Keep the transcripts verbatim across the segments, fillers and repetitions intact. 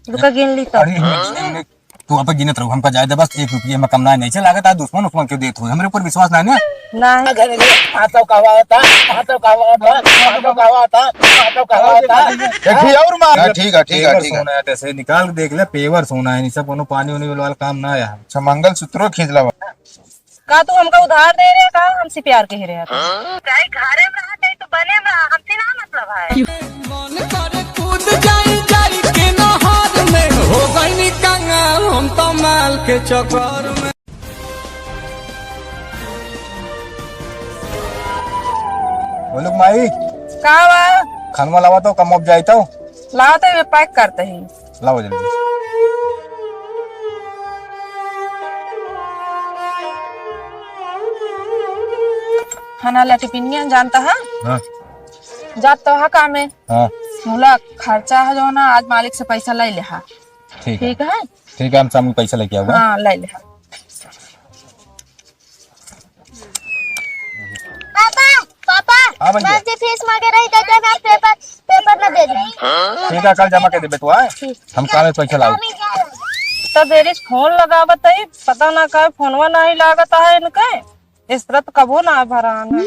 रुका, गिन ली तो। अरे, इन्हें, इन्हें, तू अब गिनत रहो, हमका जाए दे बस, एक रुपये में कम ना, नहीं से लागत है, दुश्मन उश्मन क्यों देत हो, हमरे ऊपर विश्वास ना है ना। नहीं। अगर ये हाथों का हुआ था, हाथों का हुआ था, हाथों का हुआ था, हाथों का हुआ था। एक ही और मार। हाँ, ठीक है, ठीक है, पेवर ठीक है। सोना है, जैसे निकाल के देख ले, पेवर सोना है, नहीं सब कोनो पानी उनी वाला काम ना आया। अच्छा, मंगलसूत्रो खींच ला। का तू हमका उधार दे रहे, का हमसे प्यार कह रहे? चाहे घरे में रहा, चाहे तू बने में रहा, हमसे ना मतलब है। मन करे कूद जाई, जाई के नहर में, हो गईनी कंगाल हम तो माल के चक्कर में। बोलुक माई। का बा? खानवा लावा तो, कम अब जाई तो। लावा तो, ये पैक करते ही। लाओ जल्दी। खाना ला टिफिनिया जानता है? हाँ। जात तो है काम में। हाँ। मुला खर्चा है जो ना, आज मालिक से पैसा ले ले हा। ठीक है। ठीक है? ठीक है, हम शाम में पैसा लेके आऊंगा। हाँ, ले ले हा। पापा, पापा, हाँ, भैया। मैं जे फीस मांगे रही, दे दे, मैं पेपर, पेपर ना दे दे। ठीक है, कल जमा कर दे बेटवा, हैं? ठीक। हम काले पैसा लाओ। तो देरी से फोन लगावत है, पता ना का फोनवा नहीं लागत है इनके, इस तरह तो कबो ना भरान है।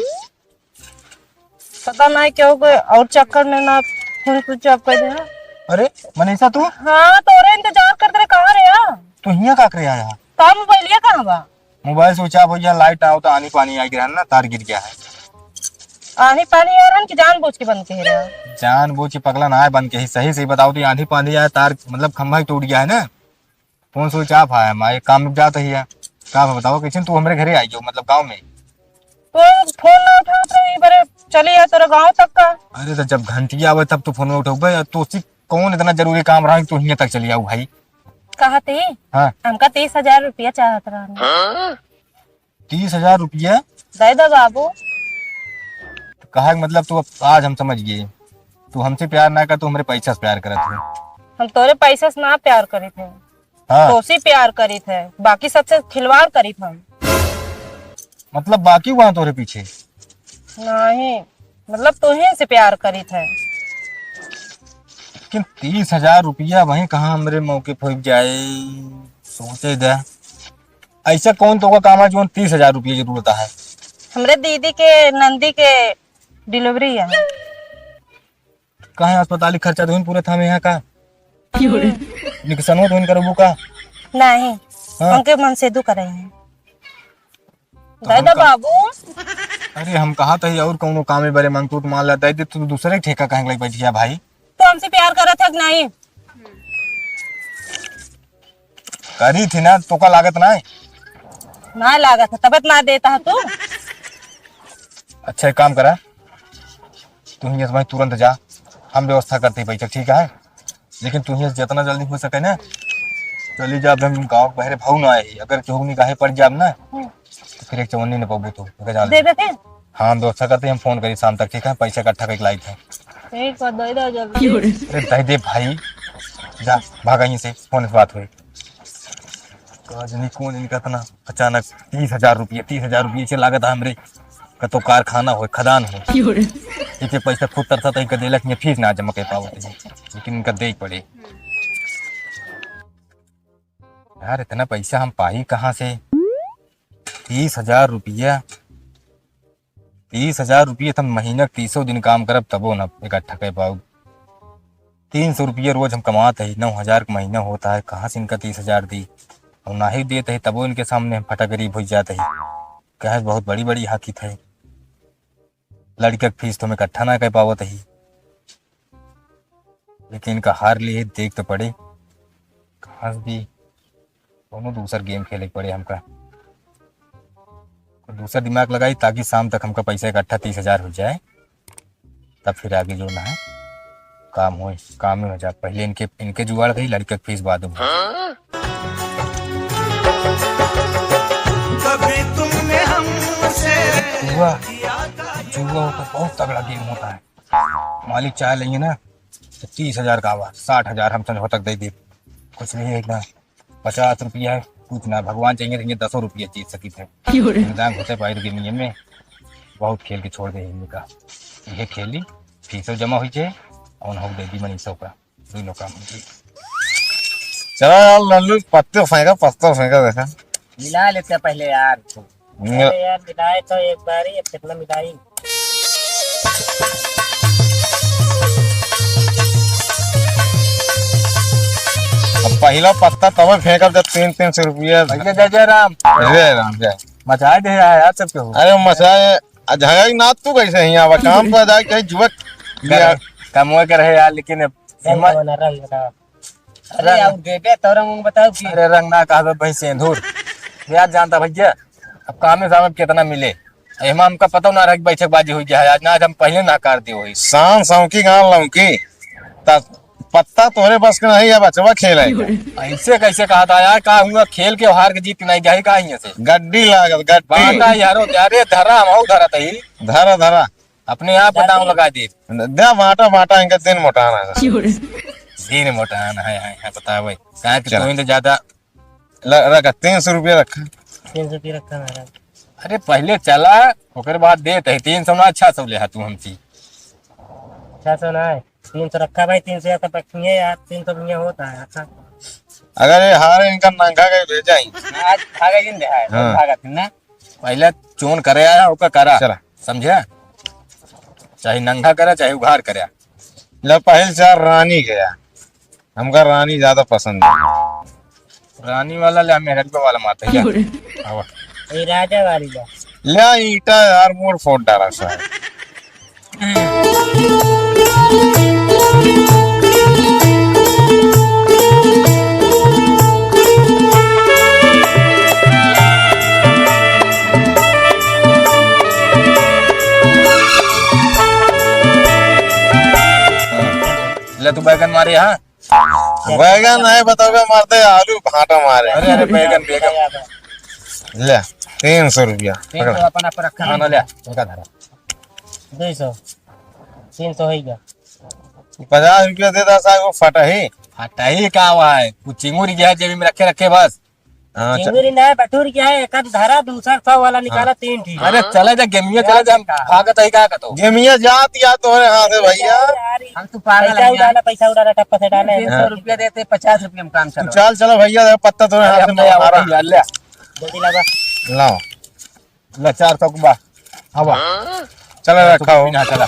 पता नहीं क्यों कोई और चक्कर में ना फोन स्विच ऑफ कर दिया। अरे, मनीषा तू? हाँ, तोरे इंतजार करते रहे, कहाँ रहे? तू हियाँ का करे आया? तो मोबाइलिया कहाँ बा? मोबाइल स्विच ऑफ हो गया, लाइट आओ तो आनी पानी आ गया है ना, तार गिर गया है। आनी पानी आ रहा कि जानबूझ के बंद कह रहा? जानबूझ के पगला ना है, बंद कही। सही सही बताओ तो, आंधी पानी आया, तार मतलब खंभा ही टूट गया है ना, फोन स्विच ऑफ आया, माँ एक काम में जात ही है। का बताओ, कैसे तू हमारे घरे आई हो, मतलब गाँव में? तो फोन ना उठाओ तो ये बरे चली आ तोरा गाँव तक का। अरे तो जब घंटिया आवे तब तो फोन उठोबे, तो सी कौन इतना जरूरी काम रहा कि तू हियाँ तक चली आऊ भाई? कहती हाँ। हमका तीस हजार रुपया चाहत रहन। तीस हजार रुपया? दे दो बाबू। तो कहा कि मतलब तू अब आज हम समझ गए, तू हमसे प्यार ना कर, तू हमरे पैसा से प्यार करत है। हम तोरे पैसा से ना प्यार करी थे, हाँ। तोसे प्यार करी थे, बाकी सबसे खिलवाड़ करी थे। मतलब बाकी हुआ तोरे पीछे? नहीं, मतलब तोहे से प्यार करी थे। लेकिन तीस हजार रुपया वहीं कहाँ हमरे मौके पर जाए, सोचे दे। ऐसा कौन तो का काम है जो तीस हजार रुपया जरूरत है? हमरे दीदी के नंदी के डिलीवरी है। काहे अस्पताली खर्चा तो पूरा थामे यहाँ का? निकसनो तो करबू का? नहीं, हाँ। उनके मन से दुख रहे हैं। तो दे दे बाबू। अरे हम कहा तो और कौनो काम में बड़े मंगतूत मान ला, दे दे, तू दूसरे ठेका कहे लग बैठिया भाई। तो हमसे प्यार करत है कि नहीं? करी थी ना, तो का लागत ना है? ना लागत है, तबत ना देता है तू। अच्छा, एक काम करा, तू हियाँ से वहीं तुरंत जा, हम व्यवस्था करते ही पैसा, ठीक है? लेकिन तू हियाँ से जितना जल्दी हो सके ना, चली जा। अब हम गाँव के बहरे भाऊ ना आए, अगर केहू निगाहे पड़ जाब ना, हम्म। तो फिर एक चवन्नी न पाबू तू, ओके जान दे ले। देते? हाँ, हम व्यवस्था करते ही, हम फोन करी शाम तक, ठीक है? पैसा इकट्ठा करके लाई थे। ठीक है, दे दो जल्दी। अरे दे दे भाई, जा भागा यहीं से, फोन से बात हुई। का जनी कौन इनका इतना अचानक तीस हजार रुपये, तीस हजार रुपये से लागत है हमरे कतो कारखाना हो, खदान हो। इतने पैसा खुद तरसा तो इनका देलक, ये फीस ना जमा कर पावत है, लेकिन इनका दे ही पड़े। यार, इतना पैसा हम पाई कहाँ से? तीस हजार रुपया, तीस हजार रुपया तो हम महीना के तीसों दिन काम करब, तबो ना इकट्ठा कर पाऊ। तीन सौ रुपया रोज हम कमात है, नौ हजार का महीना होता है, कहाँ से इनका तीस हजार दी? और ना ही देते है, तबो इनके सामने हम फटा गरीब हो जाते हैं। कहे बहुत बड़ी बड़ी हाकित है, लड़का के फीस तो हम इकट्ठा ना कर पावत ही, लेकिन इनका हार लिए देख तो पड़े, कहाँ से दी? कोनो दूसर गेम खेले के पड़े हमका, कोई दूसर दिमाग लगाई, ताकि शाम तक हमका पैसा इकट्ठा तीस हजार हो जाए, तब फिर आगे जो ना है काम हो, काम में हो जाए। पहले इनके, इनके जुगाड़ करी, लड़का के फीस बाद में। कभी तुमने हमसे जुआ, जुआ तो बहुत तगड़ा गेम होता है। मालिक चाह लेंगे ना, तो तीस हजार का आवा, साठ हजार हम समझौता दे दे, कुछ नहीं है इतना। पचास रुपया है, कुछ ना, भगवान चाहिए तो ये दसों रुपया जीत सकी थे। क्यों रे? दांग होते पाई तो गेमिंग में बहुत खेल के छोड़ दे इनका। ये खेली, फीसो जमा हुई छे और हम दे दी मनीषो का, दोनों काम हो गई। चला यार लल्लू, पत्ते फेंका, पत्ता फेंका देखा। मिला लेते हैं पहले यार। हम्म। अरे यार, मिलाए तो एक बार ही, अब कितना मिलाई? अब पहिला पत्ता तबे फेंकब जब तीन तीन सौ रुपया। भैया जय जय राम। जय राम जय। मचाए दे यार, यार सब केहू। अरे मचाए, आ झगड़ा ना तू कैसे ही आवा काम पर जाए कहीं जुवक। करे, कमवे के रहे यार, लेकिन अब रंग हिम्मत बना, रंग बना। अरे रंग। यार, देबे तोरा मुंह बताओ कि अरे रंग ना कहबे भाई सेंधुर। यार जानता भैया, अब कामे सामे कितना मिले। एमा हमका पता ना रहे कि बैठक बाजी हुई है। आज ना, आज हम पहले नकार दिए हुई। शान सौंकी गान लौकी। ता पत्ता तोरे बस के नहीं है, बचवा खेल है। ऐसे कैसे कहा था यार, का हुआ खेल के हार के जीत के नहीं जाए का हियां से? गड्डी लागत, गड्डी। बाटा यारो, अरे धरा, हम हऊ धरा तही। धरा, धरा। अपने आप दाम लगा दे। दे बाटा, बाटा, इनका दिन मोटाना है। दिन मोटाना है, है, है, बतावे। काहे कि चला। तू ही तो ज्यादा ल-, रखा, तीन सौ रुपया रखा। तीन सौ रुपया रखा महाराज। अरे पहले चला, ओकर बाद देत है। तीन सौ ना, छह सौ ले हा तू हमसे। छह सौ ना है, तीन सौ रखा भाई, तीन सौ या तो रखिए यार, तीन सौ में होता है, अच्छा। अगर ये हारे इनका नंगा के भेजा ही। आज भागा ही नहीं है, हाँ। भागा थी ना। पहले चोन करे आया, ओका करा। चला। समझे? चाहे नंगा करा, चाहे उघार करा। ले, पहले चार रानी गया। हमका रानी ज्यादा पसंद है। रानी वाला ले, मेहरबा वाला माता है। आवा। ये राजा वाली ले। ले, ईटा यार, मोड़ फोड़ डाला सा। ले तू बैगन मारे, हाँ? बैगन नहीं बताओगे, मारते आलू भाटा मारे। अरे, अरे, बैगन, बैगन। ले, तीन सौ रुपया। तीन सौ पकड़। अपन आप रखा। हाँ, ना ले, इनका धरा। दो सौ, तीन सौ हो गया। पचास रुपया दे दा साहब, वो फटा ही। फटा ही का हुआ है? कुछ चिंगुर गया जेबी में रखे, रखे बस। हाँ, चल। चिंगुरी ना है, बटुर गया है, एक आध धरा, दूसरा सौ वाला निकाला, हाँ। तीन ठीक। अरे चले जा, गेमिया चले जा, हम भागत ही का कतो। गेमिया जात या तोहरे हाथ है भैया। हम तो पागल पैसा है उड़ाना, यार। पैसा उड़ाना, टप्पा से डाले। तीन सौ रुपया देते, पचास रुपया में काम तू चलो। चल, चलो भैया, पत्ता तोहरे अरे हाथ हम में नहीं आवत हमारा। है यार, ले। जल्दी लगा। लाओ। ला, चार सौ के बा। हवा। चला, रखा हो। ना, चला।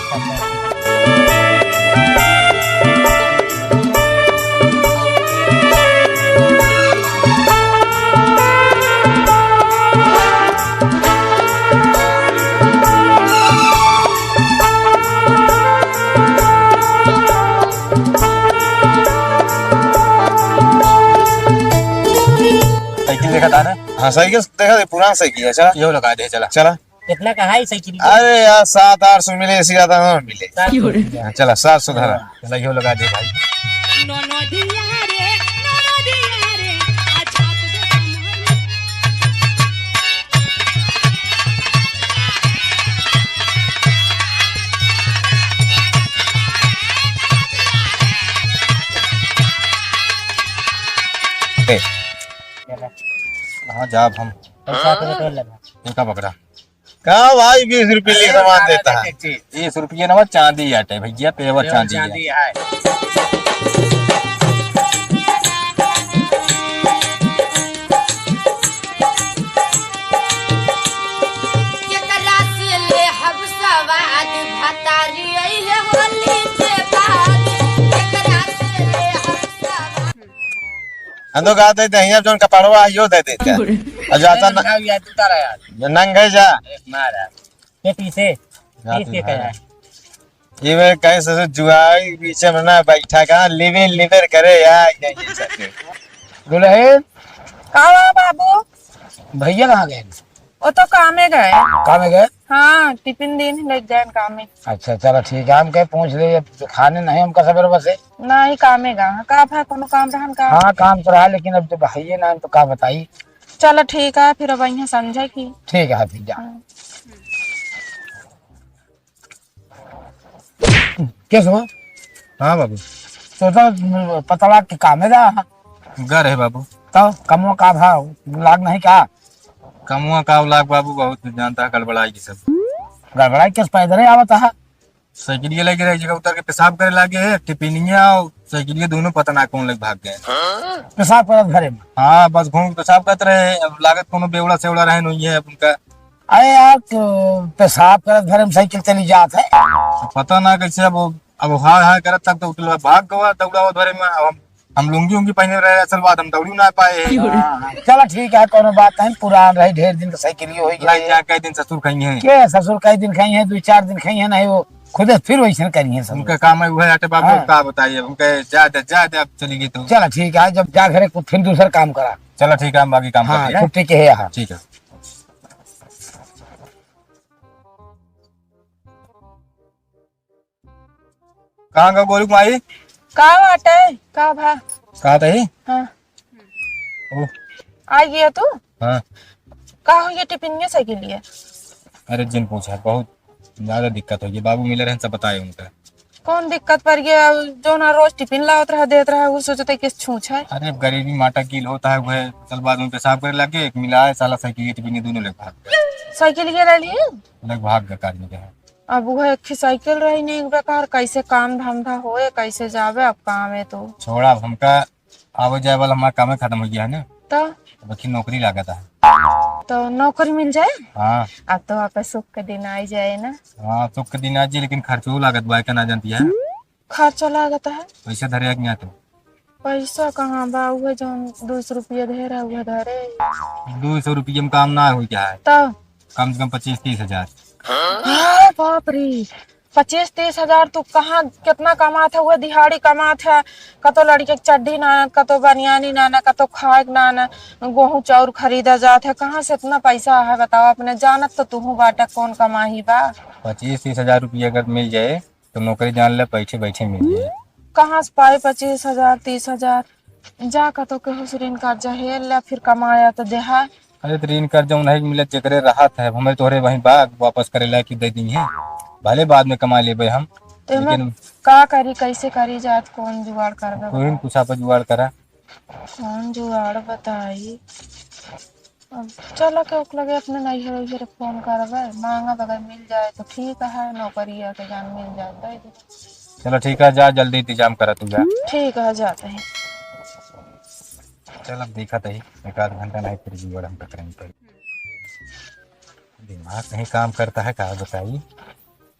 साइकिल देखा था ना? हाँ, साइकिल देखा था, पुराना साइकिल है, चला। यो लगा दे, चला। चला। कितना का है साइकिल? अरे यार, सात आठ सौ मिले, इससे ज्यादा ना मिले। सात सौ रुपया। हाँ, चला, सात सौ धरा। चला, यो लगा दे भाई। ननदिया रे, ननदिया रे, आ छाप दे कमर। ए, कहाँ जाब हम? पैसा तो लगा। इनका पकड़ा। का भाई, बीस रुपये के सामान देता है? बीस रुपये ना, चांदी आटे भैया, पेवर चांदी है। केकरा से ले हम सवाद भतारी, आई है होली के बाद। केकरा से ले हम सवाद। हम तो कहते थे, हियाँ जौन कपड़वा है, यो दे देते हैं। और जाता न-, नंग है जा। एक मारा। ये पीसे, जाते पीस के हैं। कहा है? ये वे कहे से जुआई पीछे में ना बैठा का, लिविंग लिवर करे यार, ये, ये सब। दुल्हन। का हुआ बाबू? भैया कहाँ गए? वो तो कामे गए। कामे गए? हाँ, टिफिन दीन ही लेके गए कामे। अच्छा, चलो ठीक है, हम कहे पूछ ले, अब खाने नहीं हमका सवेरे बसे। नहीं, कामे गए। का भा, कोनो काम रहन का? हाँ, काम तो रहा, लेकिन अब जब भैया ना तो का बताई। चलो ठीक है, फिर अब यहाँ समझे की। ठीक है, फिर जा। हाँ। के सुनो? हाँ बाबू। तो, तो पता लाग के कामे जा। घर है बाबू। तो कमवा का भाव लाग नहीं का? कमवा का लाग बाबू, बहुत जानता है, गड़बड़ाई की सब। गड़बड़ाई किस पैदल ही आवत है? साइकिल ये लेके रही जगह उतर के पेशाब करे लागे है, टिपिनिया और साइकिलिया दोनों पता ना कौन लग भाग गए। पेशाब करत घरे में। हाँ, बस घूम पेशाब करत रहे, अब लागत कोनो बेवड़ा सेवड़ा रहे नहीं है अब उनका। अरे यार, तो पेशाब करत घरे में साइकिल चली जात है। अब पता ना कैसे, अब, अब हाय हाय करत तक तो उठल भाग गवा दौड़ा वो घरे में। अब हम, हम लुंगी उंगी पहने रहे, असल बात हम दौड़ी ना पाए हैं। हाँ, हाँ। चलो ठीक है, कोनो बात नहीं, पुरान रही, ढेर दिन का साइकिल ही होई गई। जा कई दिन ससुर खाई हैं। के ससुर कई दिन खाई हैं, दो चार दिन खाई हैं, नहीं वो खुदे फिर वैसे करी हैं सब। उनका काम है, वो है आटे बाबू, हाँ। का बताइए, उनके जा दे, जा दे, आप चली गई तो। चलो ठीक है, जब जा घरे को फिर दूसर काम करा। चलो ठीक है, हम बाकी काम हाँ, करते हैं। छुट्टी के है यहाँ। ठीक है। कहाँ का गोलू माई? का बाटे? का भा? कहाँ तही? हाँ। ओ। आ गया तू? हाँ। का हो ये टिफिन में साइकिल लिए? अरे जिन पूछा, बहुत ज्यादा दिक्कत हो गई। बाबू मिले रहन, सब बताए उनका। कौन दिक्कत पड़ गया? जो ना रोज टिफिन लावत रहा, देत रहा, वो सोचते कि छूछ है। अरे अब गरीबी माटा कील होता है, वह चल बाद में पेशाब करे लगे, एक मिला है साला साइकिल के टिफिन, ये दोनों लेके भाग गए। साइकिल ये ले लिए? लेके भाग गए, कार में है। अब वह एक ही साइकिल रही नहीं बेकार, कैसे काम धंधा होए, कैसे जावे अब काम है तो। छोड़ा, अब हमका आवे जाए वाला हमारा काम खत्म हो गया है ना। तो? अब आखिर नौकरी लागत है। तो नौकरी मिल जाए? हाँ। अब तो आपका सुख के दिन आ ही जाए ना। हाँ, सुख के दिन आ जाए, लेकिन खर्चो लागत बा, का ना जानती है? खर्चो लागत है? पैसा धरे कि ना तो? पैसा कहाँ बा? उहे जौन दो सौ रुपया धरे, उहे धरे। दो सौ रुपया में काम ना हो क्या है? तो? कम से कम पच्चीस तीस हजार। हाँ, बाप रे, पच्चीस तीस हजार तू कहाँ, कितना कमात है? उहे दिहाड़ी कमात है, कतो लड़के के चड्डी ना, कतो बनियानी ना, ना कतो खाए के ना, ना गोहूँ चाउर खरीदा जात है। कहाँ से इतना पैसा है बताओ? अपने जानत तो तू बाटा कौन कमाही बा। पच्चीस तीस हजार रुपया अगर मिल जाए तो नौकरी जान ले, बैठे बैठे मिल जाए। कहाँ से पाए पच्चीस हजार, तीस हजार? जा कतो केहू से ऋण कर्जा हेर ले, फिर कमाया तो देहा। अरे तो ऋण कर्जा उन्हें मिले जेकरे रहत है, अब हमें तोहरे वहीं बा, वापस करे ला कि दे दी है, भले बाद में कमा लेबे हम। तो एमे लेकिन का करी, कैसे करी जात, कौन जुगाड़ करबे कोई न बताओ? कुछ आप जुगाड़ करा। कौन जुगाड़ बताई? अब चला के ओक लगे अपने नैहर उहर फोन करबे, मांगब, अगर मिल जाए तो ठीक है, नौकरिया के जान मिल जाए तो दे दे। चलो ठीक है, जा जल्दी इंतजाम करा तू जा। ठीक है, जाते हैं। चल अब देखा तही, एक आध घंटा नहीं फिर भी बड़ा हम टकराएंगे। दिमाग नहीं काम करता है, का बताई।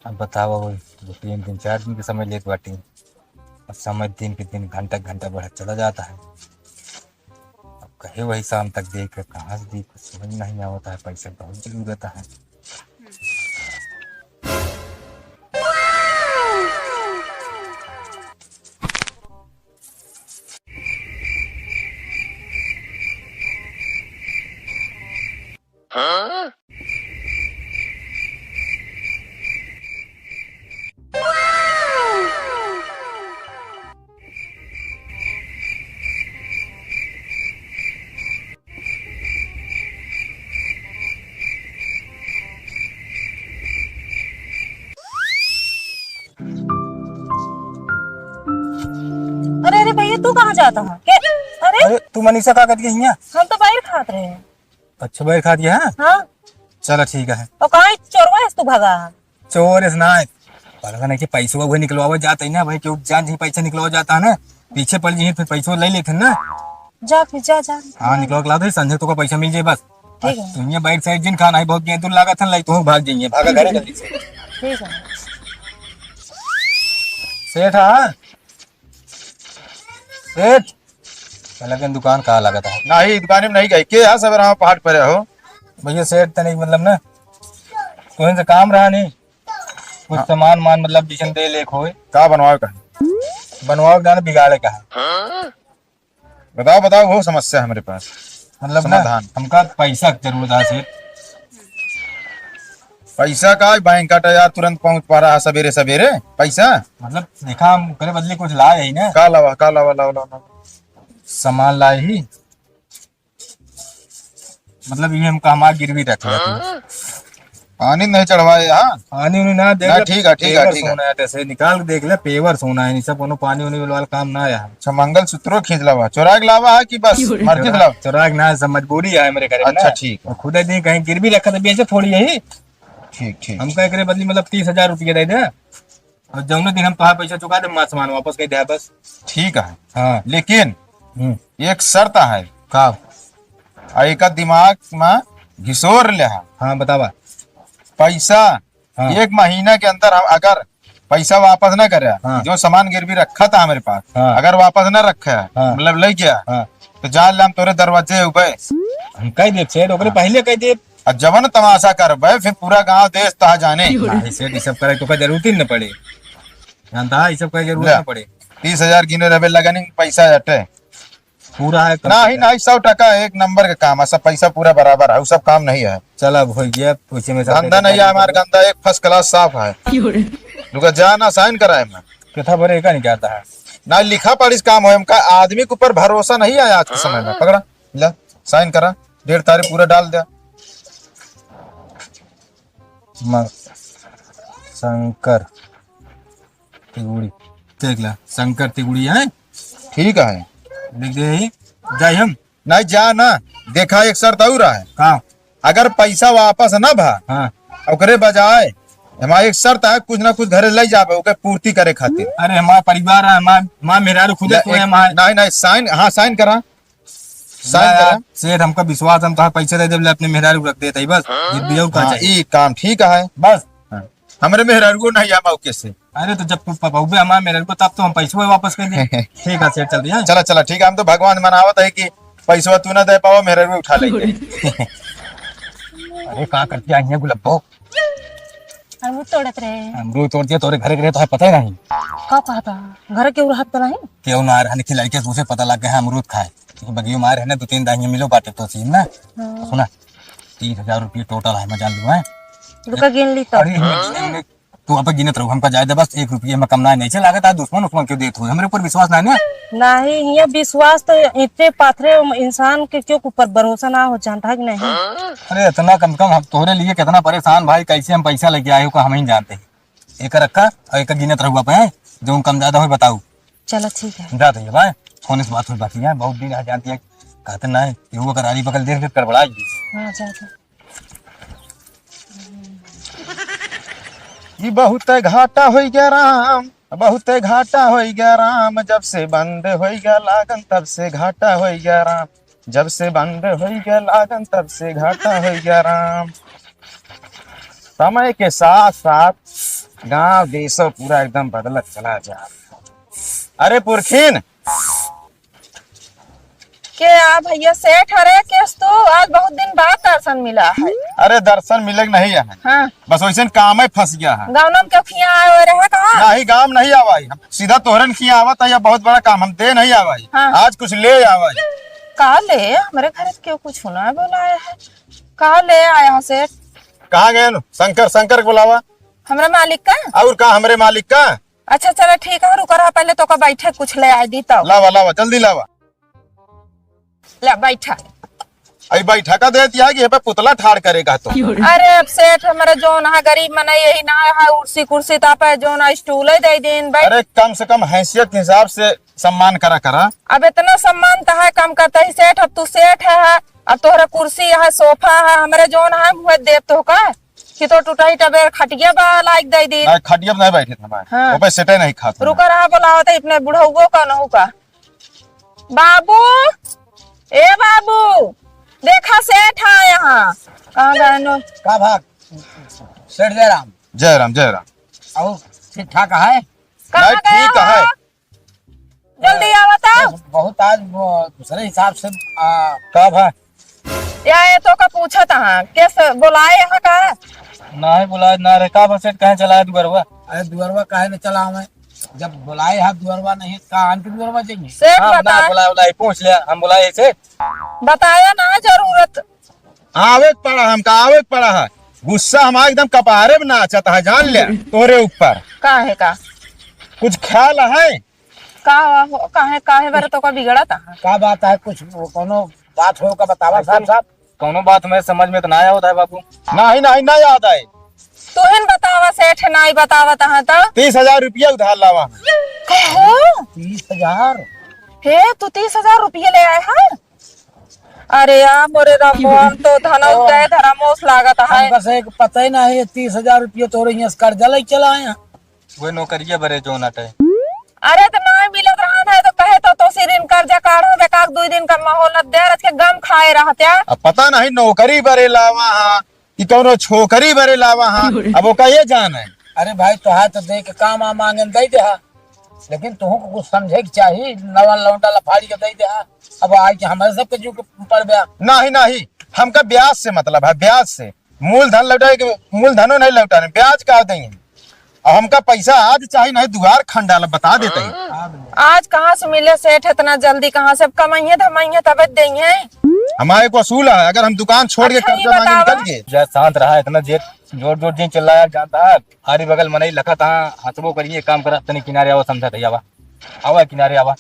अब बताओ, वो दो तीन दिन, चार दिन के समय लेत बाटी। अब समय दिन के दिन, घंटा घंटा बढ़त चला जाता है। अब कहे वही शाम तक देख के कहाँ से दी, कुछ समझ नहीं आवता है, पैसा बहुत जरूरत है। अरे, अरे भैया, तू कहाँ जाता है? के? अरे, अरे, तू मनीषा का करके हियाँ? हम तो बाहर खात रहे हैं। अच्छा, बाहर खात गया है? हाँ। चला, ठीक है। और कहाँ चोरवा है तू भगा? चोर इस ना है। पता नहीं कि पैसवा वही निकलवावा जाता है ना भाई, क्यों जान जी पैसा निकलवा जाता है ना, पीछे पड़ जी फिर पैसवा ले लेते हैं ना। जा फिर, जा, जा। हाँ, निकलवा के ला दे, संजय तो का पैसा मिल जाए बस। ठीक है। दुनिया बाइक साइड जिन खाना है, बहुत गेंदुर लागत है, लाई तो भाग जाइए, भागा घरे जल्दी से। ठीक है। सेठ, हाँ? सेठ, पहले के दुकान कहाँ लागत है? नहीं, दुकान में नहीं गई। के यहाँ सब रहा पहाड़ पर हो? भैया सेठ तनिक मतलब ना, कोई से काम रहा नहीं, कुछ हाँ। सामान मान मतलब जिसन दे लेक होए। का बनवावे का है? बनवावे का ना, बिगाड़े का है। बताओ, बताओ, वो समस्या है मेरे पास। मतलब ना, समाधान। हमका पैसा की जरूरत है सेठ। पैसा का बैंक काटा यार, तुरंत पहुंच पा रहा है सवेरे सवेरे पैसा। मतलब देखा, हम करे बदले कुछ लाए ही ना। का लावा, का लावा, लावा, लावा, लावा। सामान लाए ही, मतलब ये हमका हमार गिरवी रख लिया तू। पानी नहीं चढ़वाए यहाँ? पानी उनी ना देख ना, ले, ठीक है, ठीक है, पेवर ठीक है। सोना है, जैसे निकाल के देख ले, पेवर सोना है, नहीं सब कोनो पानी उनी वाला काम ना है। अच्छा, मंगलसूत्रो खींच लावा, चोरा के लावा है कि बस मर्जी से लावा? चोरा के ना, सब मजबूरी है मेरे घर में अच्छा, ना। ठीक है। और खुद ही कहीं गिरवी रखा तो बेचे थोड़ी यही। ठीक, ठीक। हमका एकरे बदली मतलब तीस हजार रुपया दे दे। और जौने दिन हम तोहार पैसा चुका दे, हमार सामान वापस कर दे बस। ठीक है। हाँ। लेकिन हम्म। एक शर्त है। का? आ एका दिमाग में घिसोर ले हा। हाँ, बतावा। पैसा हाँ। एक महीना के अंदर हम अगर पैसा वापस ना करे, हाँ। जो सामान गिरवी रखा था हमारे पास, हाँ। अगर वापस ना रखे, हाँ। मतलब ले गया, हाँ। तो जान ले हम तोरे दरवाजे उबे। हम कह देब सेठ, ओकरे हाँ। पहले कह देब। अब जवन तमाशा करबे, फिर पूरा गांव देश तहा जाने। नहीं सेठ, ई सब करे के जरूरत ही न पड़े। जानता है, ई सब करे जरूरत ले। न पड़े। तीस हजार गिने रहबे, लगन ही पैसा हटे। पूरा है, कम नहीं, से कम। नहीं, सौ टका एक नंबर के काम है, सब पैसा पूरा बराबर है, वो सब काम नहीं है। चल, अब हो गया, पूछे में सब धंधा नहीं है हमार गंदा, एक first class साफ है। क्यों रे? रुका, जा ना, sign कराए मैं। कितना भरे का नहीं जाता है? ना, लिखा पढ़ी से काम होए, हमका आदमी के ऊपर भरोसा नहीं है आज के समय में। पकड़ा, ले, sign करा, डेढ़ तारीख पूरा डाल दे। म-, शंकर तिगुड़ी। देख ला, शंकर तिगुड़ी है। ठीक है। लिख दे ही, जाई हम। नहीं, जा ना, देखा, एक शर्त और है। का? अगर पैसा वापस ना भा, हाँ। ओकरे बजाय हमार एक शर्त है, कुछ ना कुछ घरे ले जाबे, ओके पूर्ति करे खातिर। अरे, हमार परिवार है, हमार, हमार मेहरारू खुदे ले, तो है, एक, हमार नहीं, नहीं, sign, हाँ, sign करा। Sign ना करा। यार, सेठ, हमका विश्वास, हम तोहार पैसा दे देब, ले अपने मेहरारू रख देत हई बस। हाँ। ये भी और का हाँ, चाहिए? ई काम ठीक है। बस। हाँ। हमरे मेहरारू को नहीं आ मौके से। अरे, तो जब तू प-, पउबे हमार मेहरारू को, तब तो हम पैसवा वापस कर देब। ठीक है सेठ, चल दिया। चला, चला, ठीक है, हम तो भगवान मनावत है कि पैसवा तू ना दे पावा, मेहरारू उठा लेंगे। अरे, का करती आई है गुलब्बो? अमरूद तोड़त रहे। अमरूद तोड़ दिया, तोरे घरे के रहे, तो है पता ही नहीं। का कहता? घर के उरहत तो नहीं? केहू ना रहने की लड़के से उसे पता लग गया है अमरूद खाए। तो बगियो मारे है ना, दो तीन दाहिने मिलो बाटे तो सीन ना। हाँ। सुना, तीस हजार रुपये total है, मैं जान लूँ, हैं? रुका, गिन ली तो। अरे, इन्हें गिने, इन्हें, तू अब गिनत रहो, हमका जाए दे बस, एक रुपये में कम ना नहीं। चल, लागत आज दुश्मन उश्मन क्यों देत हो, हमरे ऊपर विश्वास ना है ना? नहीं, ये विश्वास तो इतने पाथरे इंसान के क्यों ऊपर भरोसा ना हो, जानता है कि नहीं? अरे, इतना कम से कम हम तोहरे लिए कितना परेशान भाई, कैसे हम पैसा लेके आए हो का हम ही जानते हैं। एक रखा और एक गिनत रहुआ पे, हैं? जो कम ज्यादा हो बताओ। चलो ठीक है। जा तो ये भाई, फोन से बात हो बाकी है, बहुत दिन आ जाती है, कहते ना है, ये वो करारी बगल देख के गड़बड़ा गई। हाँ, जा, जा। ई बहुत घाटा होइ गया राम, बहुत घाटा होइ गया राम, जब से बंद होइ गया लागन तब से घाटा होइ गया राम, जब से बंद होइ गया लागन तब से घाटा होइ गया राम। समय के साथ साथ गांव देशो पूरा एकदम बदलत चला जा। अरे पुरखिन, के आ भैया सेठ, अरे केस तू, आज बहुत दिन बाद दर्शन मिला है। अरे दर्शन मिले के नहीं है, हाँ। बस वैसे काम में फंस गया है। गौनम के खिया आए हुए रहे कहाँ? नहीं, गाँव नहीं आवाई, हम सीधा तोहरन खिया आवत है, या बहुत बड़ा काम हम दे नहीं आवाई। हाँ। आज कुछ ले आवाई। का ले? हमरे घर के क्यों कुछ ना बोलाया है, का ले आया हो सेठ? कहाँ गए नु? शंकर, शंकर के बुलावा। हमरे मालिक का? और का हमरे मालिक का? अच्छा, चला ठीक है, रुका रहा, पहले तोका बैठे कुछ ले आए दी तब। लावा, लावा, जल्दी लावा। ले, बैठा। अई बैठा का देत है कि ये पे पुतला ठाड़ करेगा तो? अरे, अब सेठ, हमारा जौन है, गरीब मनई, यही ना है, उर्सी कुर्सी तापे, जौन है, stool ही दे दीन भाई। अरे, कम से कम हैसियत के हिसाब से सम्मान करा करा। अब इतना सम्मान तो है, कम करता ही सेठ, अब तू सेठ है, अब तोहरा कुर्सी है, सोफा है, हमरे जौन है, मुँह देत तो का? कि तो टूटा ही टबेर खटिया बा, लाइक दे दी। नहीं, खटिया पे नहीं बैठे थे मैं। हाँ। वो पे सेटे नहीं खाते। रुका रहा, बोलावत है अपने बुढ़ऊ का, नहू का। बाबू, ए बाबू, देखा सेठ है यहाँ। कहाँ गए नो? का भाग? सेठ जयराम। जयराम, जयराम। और ठीक ठाक है? कहाँ नहीं, गए ठीक हो? है। जल्दी आवा तो। बस बहुत आज वो दूसरे हिसाब से, आ, का भा? या ये तो का पूछत हाँ, केस बोलाए यहाँ का? नाही बोलाए ना रे, का बस सेठ कहे चलाए दुअरवा? अरे दुअरवा काहे न चलावे? जब बोलाए हा दुअरवा नहीं, का आन के दुअरवा जाएंगे? सेठ हाँ, बता। ना बोलाए, बोलाए, पूछ लिया, हम बोलाए सेठ। बताया ना जरूरत। आवे के पड़ा हमका, आवे के पड़ा है। गुस्सा हमारा एकदम कपारे में नाचत है, जान ले, तोरे ऊपर। काहे का? कुछ ख्याल है? का हो, काहे, काहे बारे तो का बिगड़त है? का बात है? कुछ वो कोनो बात हो का बतावा ऐसा साफ साफ। कोनो बात में समझ में तो ना आवत है बाबू। नहीं, नहीं, ना याद आए। तुहिन बतावा सेठ, नाई बतावत है तो। तीस हजार रुपया उधार लावा। कहो? तीस हजार? हे, तू तीस हजार रुपया ले आए है? अरे यार, मोरे रामो, हम तो धनौ ओ, गए धरामोस लागत है। हमका से एक पता ही ना है, ये तीस हजार रुपया तोरे यहाँ से कर्जा लेके चला आए हैं। वह नौकरिया बरे जौन अटे। अरे तो नाहीं मिलत रहन है तो कहे तो तोसे ऋण कर्जा काढ़ा, बेकार दुइ दिन का मोहलत दे, आज के गम खाए रहत्या। अब पता नहीं नौकरी बरे लावा हा कि कौनो छोकरी बरे लावा हा, अब ओका ये जान है। अरे भाई, तोहार तो दे के काम आ मांगन दे दे हा, लेकिन तुहू को कुछ समझे के चाही, नवा लौंडा लफाड़ी के दे दे हा, अब आई के हमारे सबके जीव के पड़ गया। नहीं, नहीं, हमका ब्याज से मतलब है, ब्याज से। मूलधन लौटाए के, मूलधनो नहीं लौटाने, ब्याज का देंगे। अब हमका पैसा आज चाही, नहीं दुआर खंडाला, बता देते हैं। आज कहाँ से मिले सेठ इतना जल्दी, कहाँ से? अब कमाइए धमाइए तबे देंगे। हमारे को असूल है, अगर हम दुकान छोड़ के अच्छा, कर्जा ये मांगे बतावा। निकल गए। जा शांत रहा, इतना जेठ जोर जोर जिन चिल्लाया जानता है। आरी बगल मनई लखत हाँ, हंसबो करिए, काम करा, तनी किनारे आवा, समझा दे, आवा। आवा किनारे आवा।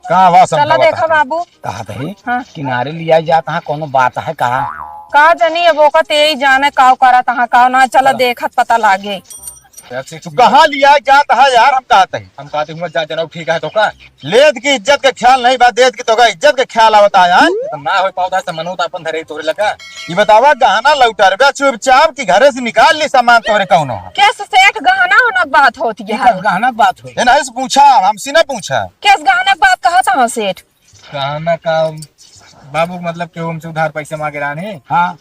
कहाँ आवा, चला समझावा देखा तनी। बाबू। कहा तही? हाँ। किनारे लिया जात हाँ, कोनो बात है कहा? का जानी, अब ओका ते ही जाने काव करत हाँ, काव ना, चला चला। देखत पता लागे। तू कहाँ लिया जात है यार, हम कहते हैं। हम कहते हुआ जा जनऊ ठीक है तो का? लेद की इज्जत का ख्याल नहीं बा, देद की तो का इज्जत का ख्याल आवता है यार। तो ना हो पावता है, तो मनो तो अपन धरे तोरे लगा। ये बतावा, गहना लौटारबे चुपचाप कि घरे से निकाल ली सामान तोरे कौनो? केस सेठ, गहना होना के बात होती है। केस गहना के बात होती? ये नहीं से पूछा, हमसे ना पूछा। केस गहना के बात कहा था सेठ? गहना का बाबू, मतलब कि हमसे उधार पैसे मांगे रहन है। हाँ।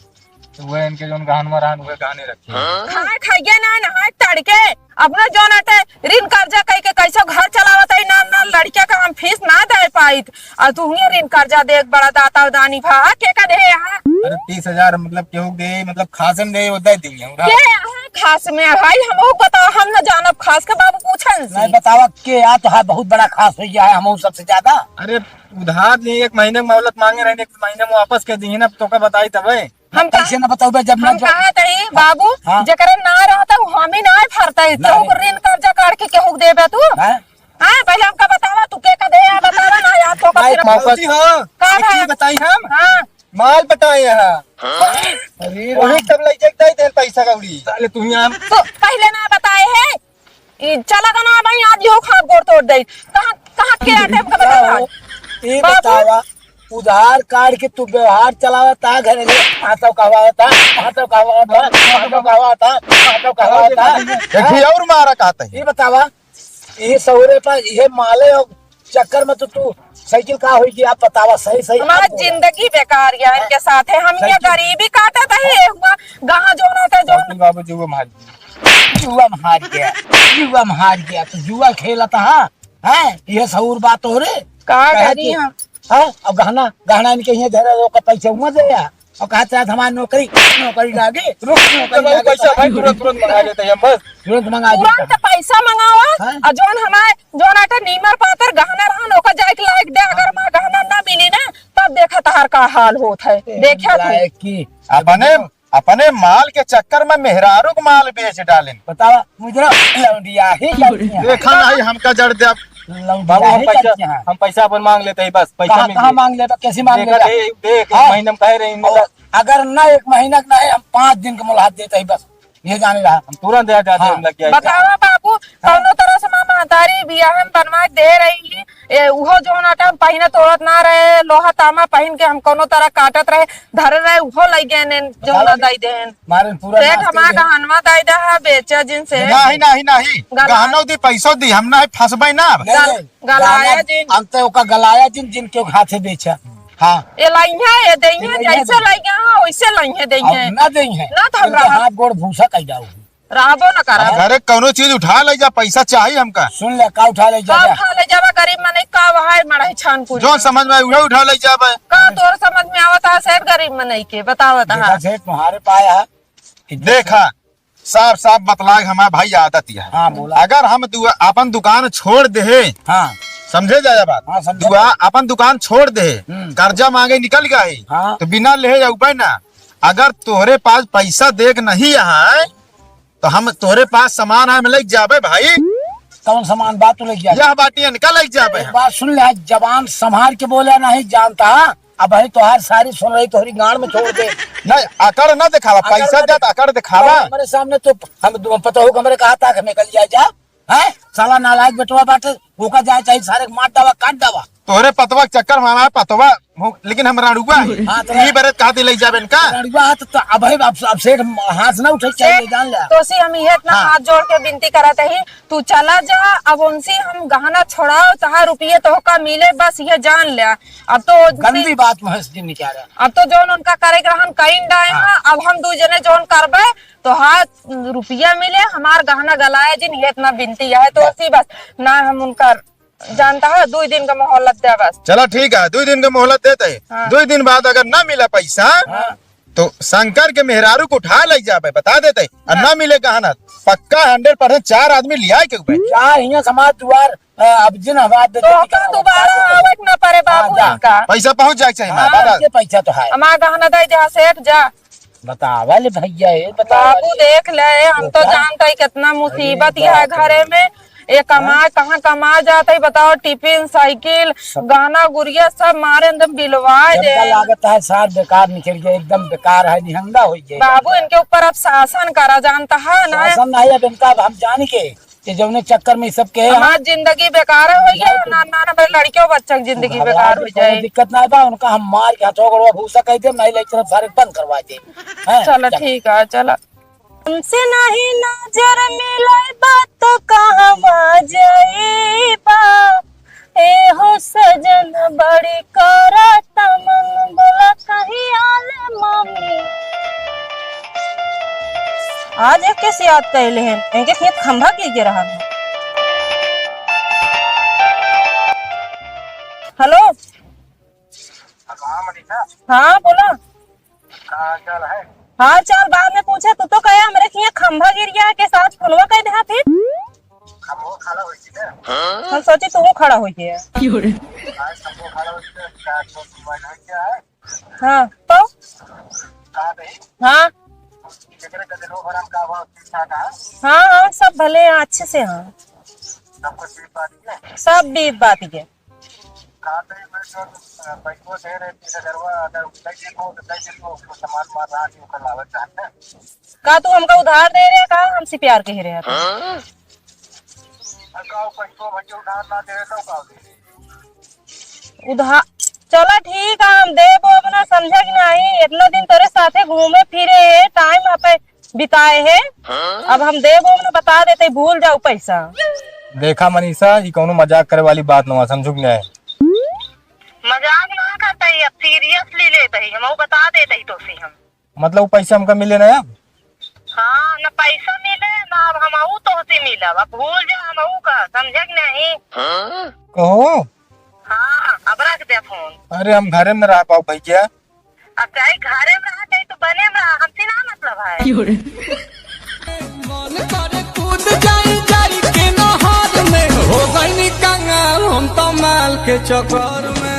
तो वह इनके जोन गहनवा रहन, वह गहने रखे। खाए खाइए ना, नहाए तड़के। अपना जोन अटे ऋण कर्जा कई के कैसो घर चलावत है, ना, ना लड़किया का हम फीस ना दे पाइत। और तू ही ऋण कर्जा देख बड़ा दाता दानी भा, के का दे यहाँ? अरे तीस हजार मतलब केहू दे, मतलब खास में दे, वो दे देंगे हम। के यहाँ खास में है भाई, हम बताओ, हम ना जानब खास के बाबू पूछन से। नहीं बतावा के, या तो है बहुत बड़ा खास हो गया है, हम सबसे ज्यादा। अरे उधार लिए, एक महीने में मोहलत मांगे रहे, एक महीने में वापस कर दी ना, तो का बताई तबे। हम कैसे कहा, ना बताओ बे, जब हम ना जो कहा तही बाबू, हाँ। जेकरे ना रहता, वो हम ही ना भरता है, ना केहू के रे। ऋण कर्जा काढ़ के केहू के देबे तू? हाँ? हाँ, पहले हमका बतावा, तू के का दे, बतावा ना, यार, तो का भाई, फिर मौका जी, हाँ, का एक भाई? चीज बताई हम? हाँ। माल बताए यहाँ। अरे वही राम। सब ले जाए, दे दे पैसा कौड़ी। साले तू यहाँ तो पहले ना बताए है, ई चला गना भाई, आज यो खा गोड़ तोड़ दे। कहाँ, कहाँ के आटे हमका का बतावा? हो? ई बाबू। बतावा, उधार काढ़ के तू व्यवहार चलावता, घरे घरे हाथों कहवावता, हाथों कहवावता, हाथों कहवावता, हाथों कहवावता। एक ही और मारा कहते हैं। ई बतावा, ई सहुरे पर इहे माले और चक्कर में तो तू साइकिल का होई कि आप बतावा सही सही हमार आप बोला। जिंदगी बेकार या इनके साथ है। हम ये साइकिल। गरीबी काटत है, ये हुआ गाँव जोना था जो साइकिल बाबू जुआ मार गया। जुआ मार गया, जुआ मार गया, तो जुआ खेलत हा, हैं? ये सहूर बात हो रे? का कहे करी कि, हम? हैं? अब गहना, गहना इनके ये धरे, ओकर पैसे हुआ दे या। और कहा, "चाहे हमारी नौकरी, नौकरी लागे, रुक, नौकरी तो लागे।" पैसा भाई तुरंत, तुरंत मंगा लेते हैं हम, बस। तुरंत मंगा तुरंत देता। पैसा मंगावा, हाँ? और जौन हमारे, जौन आटे नीमर पातर गहना रहन, ओकर जाए के लायक दे, अगर हमार गहना ना मिली ना, तब देखा तहार का हाल होत है। ए, देखा तू। लायक की। अपने, अपने माल के चक्कर में मेहरारू के माल बेच डालेन। बतावा, मुजरा लौंडिया ही करती हैं। देखा नहीं, हमका जड़ दे अब। लौंडिया बाबू, हम ही पैसा, करती हैं। हम पैसा अपन मांग लेते ही बस, पैसा कहाँ, मिल कहाँ जाए। मांग लेता, कैसे मांग देखा लेता? दे, देख, एक हाँ। महीने में कह रहे हैं, और अगर ना एक महीना के ना है, हम पाँच दिन के मुलाकात देते ही बस। ये जाने रहा। हम तुरंत यहाँ जाते हाँ। हैं, हम लग गया। बतावा बाबू, हाँ। कौनो तरह से माँ महतारी बियाह में बनवा के दे रही, ए, उहो जौन आटा हम पहिने तोड़त ना रहे, लोहा तामा पहिन के हम कौनो तरह काटत रहे, धरे रहे, उहो लइ गए ने, जौन बतावा। दई देन। मारे पूरा सेठ नाश्ते हमार में। गहनवा दई दे है, बेचा जिन से। नहीं, नहीं, नहीं। गला- गहनो दी, पैसो दी, हम ना फंसबे ना। नहीं, गल-, नहीं। गलाया गहना जिन। अंत ओका गलाया जिन, जिनके हाथे बेचा। हाँ। ये लइहे, ये दइहे, ये लइहे जैसे दे। लइहे, हाँ, वैसे लइहे दइहे। अब ना दइहे। ना तो हम इनके रहा। हाथ गोड़ भूसा कइ जाऊ। रहबो न करब। अब घरे कौनो चीज उठा ले जा, पैसा चाही हमका। सुन ले, का उठा ले का जाबे? उठा ले जाबे? गरीब मनई का वहाय मड़ही छान पूरी। जो समझ में आए, उहे उठा ले जाबे। का तोर समझ में आवत है सेठ गरीब मनई के? बतावत देखा है। सेठ तुम्हारे पाए है। देखा, साफ साफ बतला के हमार भाई आदत यह है। हाँ, बोला। अगर हम दुआ-, अपन दुकान छोड़ देहे, हाँ। समझे जाया बात? हाँ, समझे। दुआ-, अपन दुकान छोड़ देहे, हम्म। कर्जा मांगे निकल गए, हाँ। तो बिना लेहे जाऊबे ना। अगर तोहरे पास पैसा देख नहीं है, तो हम तोहरे पास सामान आए में लेके जाबे भाई। कौन सामान बात तू लेके जाबे? यह बाटियन का लेके जाबे एक हम। बात सुन ले, जबान संभाल के बोले नहीं जानता, अब भाई तोहार सारी सुन रही तोहरी गांड में छोड़ दे। नहीं, अकड़ ना दिखावा, अकड़ पैसा ना दे तो दिख-, अकड़ दिखावा। हमारे सामने तो हम दो पता हो हमरे कहा था कि निकल जाए जा, हैं? साला नालायक बेटवा बाटे, ओका जाए चाहे सारे के मार डावा, काट डावा। तोहरे पतवा के चक्कर में हमार पतवा हो, लेकिन हम राड़ुआ है। हाँ, तो ई बरत कहाँ ले जाबे इनका? राड़ुआ है तो, तो अब है, अब, अब सेठ हाथ ना उठे, चाहिए, सेठ, जान ले। तो सी हम ये इतना हाँ। हाथ जोड़ के विनती करत ही, तू चला जा, अब उनसे हम गहना छोड़ाओ, तहार रुपये तोहका मिले, बस ये जान ले। अब तो गंदी बात महस दिन निकाल रहा। अब तो जौन उनका करे के रहन कइन डाए हाँ। हैं, अब हम दू जने जौन करबे, तोहार रुपया मिले, हमार गहना गलाए जिन, ये इतना विनती है। तो सी बस ना हम उनका जानता है, दुई दिन का मोहलत दे बस। चला ठीक है, दुई दिन का मोहलत देते हैं। हाँ। दुई दिन बाद अगर ना मिला पैसा, हाँ। तो शंकर के मेहरारू को उठा ले जाबे, बता देते हैं। और हाँ। ना मिले गहना, पक्का हंड्रेड परसेंट चार आदमी लिया के ऊपर। चार हियां समाज दुआर, अ, अब जिन हमार दे तो देती का दोबारा आवे के ना पड़े हाँ, बाबू जा। इनका। पैसा पहुंच जाए के चाहिए, हाँ, बता। ये पैसा तो है। हमार गहना दे जा सेठ, जा। बतावा ले भैया, ए, बतावा बाबू, ले। देख ले, हम तो तो का? जानत ही कितना मुसीबत अरे यह बाप रे। घरे में। ए कमाए, हाँ? कहाँ कमाए जात ही, बताओ, टिफिन, साइकिल, सब। गहना गुरिया सब मारे एकदम बिलवा दे। हमका लागत है सार बेकार निकल गया, एकदम बेकार है, निहंगा हो गया। बाबू, इनके ऊपर अब शासन करा जानता है ना। शासन नहीं, अब इनका अब हम जान के ये जौने चक्कर में सब के हमार जिंदगी बेकार हो गया, ना, ना, ना, भाई, लड़कियों बच्चों की जिंदगी बेकार हो जाए। दिक्कत ना बा, उनका हम मार के हाथों गोड़वा भूसा कह देम, नहीं लेकिन सारे बंद करवा देम। हैं? चलो, चल। ठीक है, चलो। हमसे नहीं नजर मिलाइबा तो कहवा जाइबा? ए हो सजन बड़ी करत मन, बोला कहिया ले मम्मी। आज एक कैसे याद कैले हैं? इनके खेत खंभा के गिर रहा है। हेलो। हाँ, मनीषा। हाँ, बोला। का हाल चाल है? हाल चाल बाद में पूछे, तू तो कहे हमरे किया खंभा गिर गया है, के साथ फोनवा कह दे फिर। खंभा खड़ा होई थी ना। हम सोची तू खड़ा होई है। क्यों रे? आज खंभा खड़ा होई थी, का तो मोबाइल हो गया है? हाँ, तो? का नहीं? हाँ। जेकरे गदनो भरम का भाव ठीक ठाक है? हाँ, हाँ, सब भले हैं, अच्छे से हैं। सब कुछ ठीक बात है? सब बीत बात है। का तो मैं तो, अ, पैसों दे रहे, तीस हजारवा, अगर उठाई दे तो, उठाई दे तो, उसको सामान माल रहा नहीं, ओकर लावे चाहते हैं। का तू हमका उधार दे रहे का? हमसे प्यार कह रहे हैं। हाँ? अरे का पैसों भैया उधार ना दे रहे तो का दे? उधार, चला ठीक है, हम देब ओब ना, समझा कि नहीं? इतना दिन तोरे साथे घूमे फिरे, टाइम आपे बिताए है। हाँ? अब हम देब ओब ना, बता देते, भूल जाओ पैसा। देखा मनीषा, ई कौनो मजाक करे वाली बात ना, समझू कि नहीं? मजाक ना करते ही, अब सीरियसली लेते ही, हम वो बता देते ही तो सी हम। मतलब, वो पैसा हमका मिले ना अब? हाँ, ना पैसा मिले, ना अब हम आऊ तोहसे मिलब। अब भूल जा हम आऊ का, समझे कि नहीं? कहो। हाँ, अब रख दे फोन। अरे, हम घरे में रह पाओ भैया। अब चाहे घरे में रहा, चाहे तू बने में रहा, हमसे ना मतलब है। क्यों रे? मन करे कूद जाई, जाई के नहर में, हो गईनी कंगाल हम तो माल के चक्कर में।